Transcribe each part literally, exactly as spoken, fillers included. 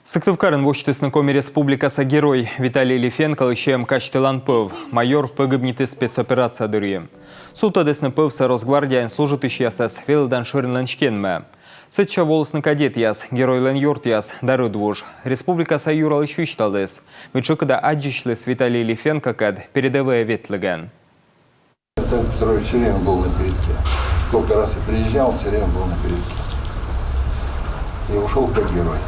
Сыктывкарын восьтісны Коми Республикаса Герой Виталий Лифенколысь эм казьтылан пӧв. Майор пӧгибнитіс спецоперация дырйи. Сувтӧдісны пӧвсӧ Росгвардияын служитысьясӧс велӧдан шӧринлӧн стенмӧ. Сэтчӧ волісны кадетъяс, геройлӧн ёртъяс да рӧдвуж. Республикаса юралысь висьталіс, мый тшӧкыда аддзысьліс Виталий Лифенкокӧд передӧвӧйӧ ветлігӧн. Виталий Петрович всё время был на передке. Сколько раз я приезжал, он всё время был на передке. И ушёл как герой.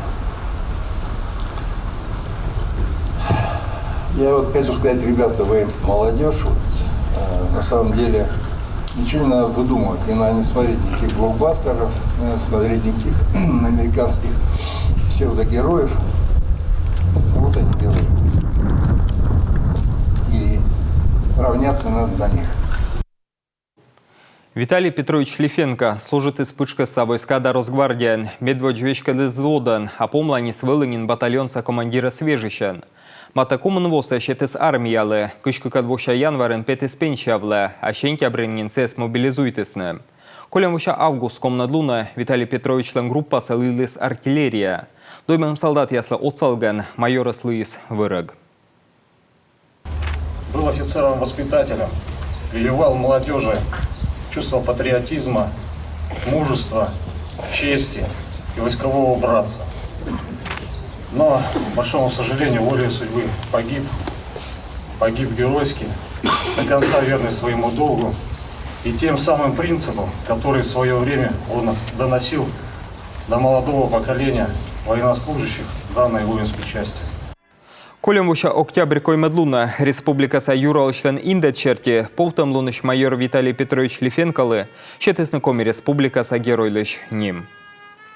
Я вот хочу сказать, ребята, вы молодёжь, вот, э, на самом деле ничего не надо выдумывать, не надо не смотреть никаких блокбастеров, не надо смотреть никаких американских псевдогероев. Вот они герои. И равняться надо на них. Виталий Петрович Лифенко служитіс пытшкӧсса войска да Росгвардияын, медводз веськӧдліс взводӧн, а помланьыс вӧлі нин батальонса командирӧс вежысьӧн. Матӧ комын восӧ сетіс армиялы, кызь кыкӧд вося январын петіс пенсия вылӧ, а сентябрын нин сійӧс мобилизуйтісны. Кольӧм вося август комынӧд лунӧ Виталий Петровичлӧн группасӧ лыйліс артиллерия. Доймӧм салдатъяслы отсалігӧн майорыс лыйис вӧрӧг. Был офицером-воспитателем, прививал молодёжи чувство патриотизма, мужества, чести и войскового братства. Но, к большому сожалению, волею судьбы погиб, погиб геройски, до конца верный своему долгу и тем самым принципам, которые в своё время он доносил до молодого поколения военнослужащих данной воинской части. Кольӧм вося октябрь коймӧд лунӧ республикаса юралысьлӧн индӧд серти повтӧмлунысь майор Виталий Петрович Лифенколы сетісны Коми Республикаса Геройлысь ним.